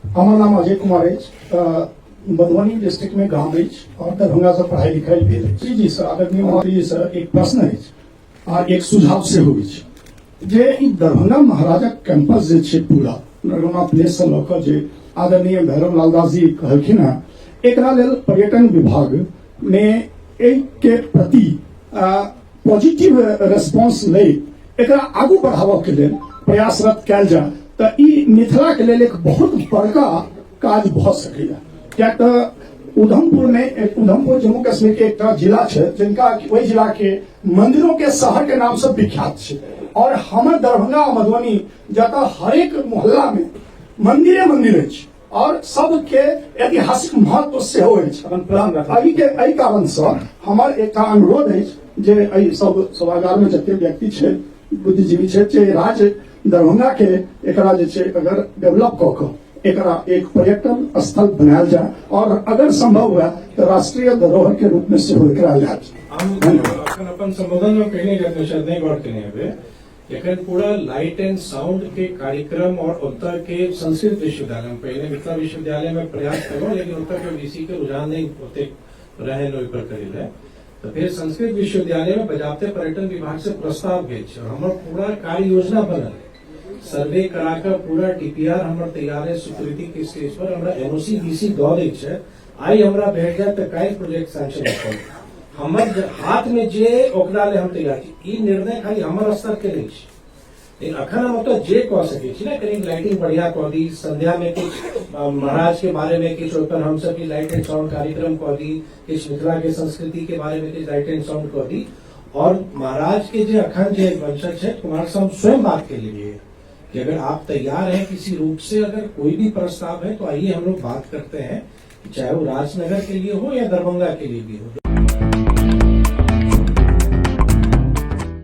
हमर नाम अजय कुमार अछि। मधुबनी डिस्ट्रिक्ट में गाम अछि और दरभंगा से पढ़ाई लिखाई भेल अछि। जी सर, आदरणीय मंत्री जी सर, एक प्रश्न अछि आ एक सुझाव सेहो अछि जे ई दरभंगा महाराजक कैंपस जे छै पूरा दरभंगा प्लेस से लऽ कऽ जे आदरणीय भैरव लाल दास जी कहलखिन हेँ, एकरा लेल पर्यटन विभाग ने एहिके प्रति पॉजिटिव रेस्पॉन्स लैत एकरा आगू बढ़ाबऽ के लेल प्रयासरत कयल जाय तऽ ई मिथिला के लेल एक बहुत बड़का काज भऽ सकैया। कियाक तऽ उधमपुर में एक उधमपुर जम्मू कश्मीर के एकटा जिला छै जिनका ओहि जिला के मंदिरों के शहर के नाम से विख्यात छै और हमर दरभंगा आ मधुबनी जतऽ हरेक मोहल्ला में मंदिरे मंदिर अछि और सबके ऐतिहासिक महत्व सेहो अछि। अपन प्रश्न राखू। एहि कारण से हमर एकटा अनुरोध अछि जे एहि सब सभागार में जते व्यक्ति छै, बुद्धिजीवी छै, जे राज्य दरभंगा के एकरा जे छै अगर डेवलप कऽ कऽ एकरा एक पर्यटन स्थल बनायल जाय और अगर संभव हुए तऽ राष्ट्रीय धरोहर के रूप में सेहो एकरा लायल जाय। हम धन्यवाद। अखन अपन संबोधन में कहने जाइत शायद नहीं गौर केने हेबै, एखन पूरा लाइट एंड साउंड के कार्यक्रम और ओतऽ के संस्कृत विश्वविद्यालय में, पहले मिथिला विश्वविद्यालय में प्रयास करो लेकिन ओतऽ के वीसी के रुझान नहीं ओतेक रहन ओहि पर करे ले, तो फिर संस्कृत विश्वविद्यालय में बजाबते पर्यटन विभाग से प्रस्ताव गेल छै और हमर पूरा कार्य योजना बनल है, सर्वे करा कऽ पूरा डीपीआर हमर तैयार है, स्वीकृति के स्टेज पर हमरा एनओसी बीसी दऽ दै छै, आइ हमरा भेट जायत तऽ काल्हि प्रोजेक्ट सैंक्शन होतै। हमर हाथ में जे ओकरा ले हम तैयार छी। ई निर्णय खाली हमर स्तर के नहीं छै, लेकिन अखन हम ओतऽ जे कऽ सकै छी ने, कनि लाइटिंग बढ़िया कऽ दी, संध्या में किछु महाराज के बारे में किछु ओहिपर हमसब कि लाइट एंड साउंड कार्यक्रम कऽ दी, किछु मिथिला के संस्कृति के बारे में किछु लाइट एंड साउंड कऽ दी। और महाराज के जे अखन जे वंशज है कुमार साहब स्वयं बात के लिए कि अगर आप तैयार हैं किसी रूप से, अगर कोई भी प्रस्ताव है तो आइए हम लोग बात करते हैं, चाहे वो राजनगर के लिए हो या दरभंगा के लिए भी हो।